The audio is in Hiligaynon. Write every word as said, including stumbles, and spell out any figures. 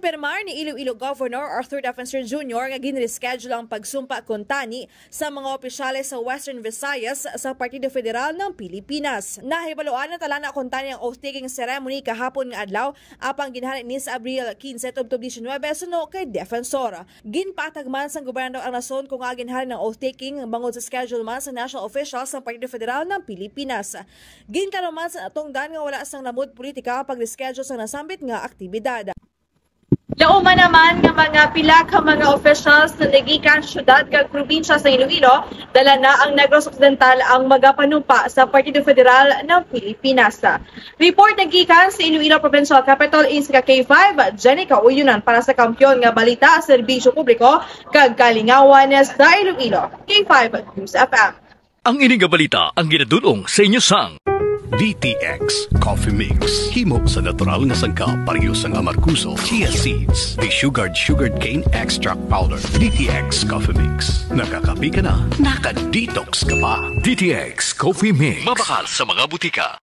Pirmar ni Iloilo Governor Arthur Defensor Junior nga ginreschedule ang pagsumpa kuntani sa mga opisyales sa Western Visayas sa Partido Federal ng Pilipinas. Nahibaluan na talana kuntani ang oath-taking ceremony kahapon nga adlaw, apang ginhali ni sa Abril quince tubtob diecinuebe suno kay Defensor. Ginpatag man sang gobernador ang rason kung ngaa ginhali ang oath-taking bangod sa schedule man sa national officials sa Partido Federal ng Pilipinas. Ginklaro man sa natungdan nga wala sang namud politika ang pag-reschedule sang nasambit nga aktibidad. Lauman naman nga mga pila ka mga officials nga nagikan sa syudad kag probinsya sa Iloilo, dala na ang Negros Occidental ang magapanumpa sa Partido Federal ng Pilipinas. Report nagikan sa Iloilo Provincial Capitol, Insica K five, Jenica Uyunan para sa Kampiyon nga Balita, Serbisyo Publiko, kag Kalingawan sa Iloilo, K five News F M. Ang ini nga balita ang ginadul-ong sa inyo sang D T X Coffee Mix. Himo sa natural nga sangkap, pareho sang amargoso, chia seeds, desugared sugarcane extract powder. D T X Coffee Mix. Nakakape ka na, naka-detox ka pa. D T X Coffee Mix. Mabakal sa mga butika.